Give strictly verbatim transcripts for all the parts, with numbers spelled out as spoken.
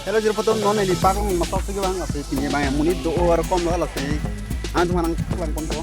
Hello, jirpo atum, non neli park along matok si kevang, lasi pini abang monit do-o arokom lo, lasi nangtum aphan nanglang ponpo.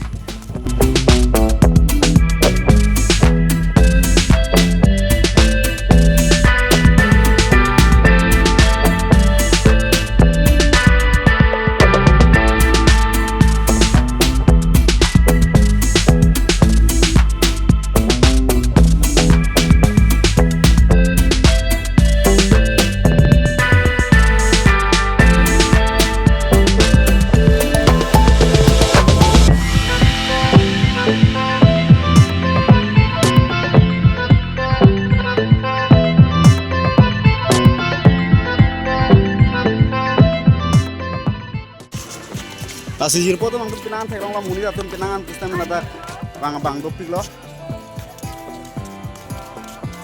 Lasi jirpo atum, nangtum penang an theklonglo, monit atum penang an pusitame ladak abang abang dopiklo.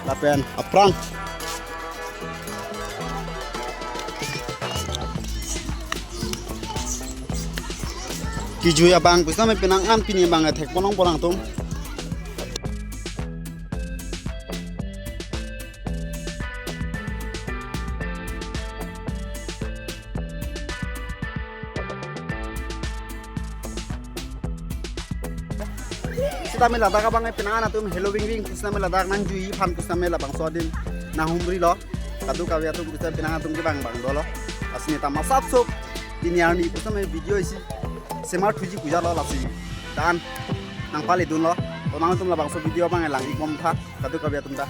Lapen aphrang kejui abang pusitame penang an pini abang thekponlongpo nangtum. Sitame ladak abang penang an atum helo vingving pusitame ladak nangjuiji aphan pusitame labangso adim nanghumrilo. Kadokave atum pusitame penang atum kevang abang dolo. Lasi neta masap sop pini arni pusitame video isi semar thuji puja lo, lasi dan nangpaledunlo. To nangtum labangso video abang lang-ik bomtha kadokave atum ta.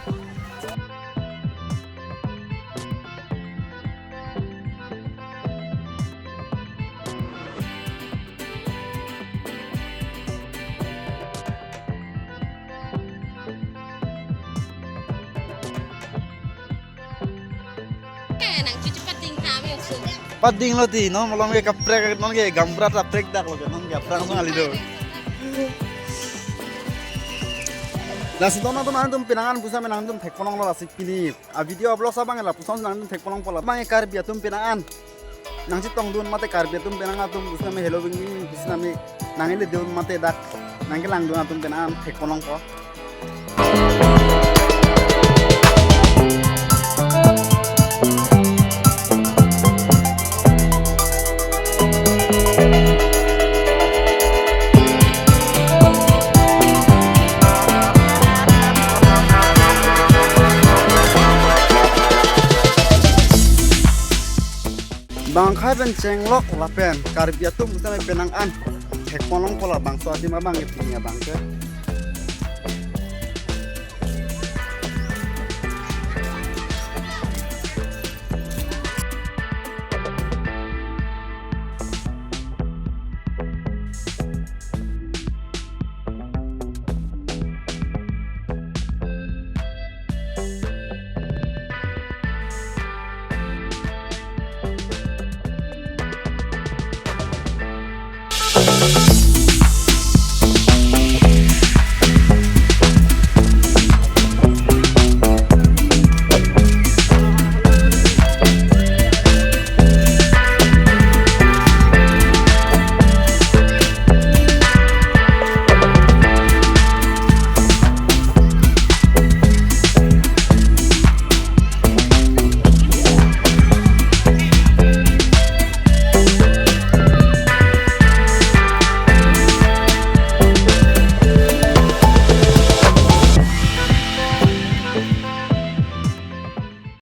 Eh, nang cucu pating kami usul. Padinglo ti, non malom ke kaprek, non ke gamrat kaprek dak lo ke, non ke aphrang song ali do. Lasi to nangtum, nangtum penang an pusitame nangtum thekponlonglo, lasi pini a video upload abang lapuson nangtum thekponlongpo, labang Karbi atum penang an nangchetongdun mate Karbi atum penang atum pusitame helo vingving pusitame nangkeledun mate dak nangkelangdun atum penang an thekponlongpo. Bang akhai pen chenglok lapen Karbi atum pusitame penang an thekponlongpo labangso adim abang ke pini abang ke.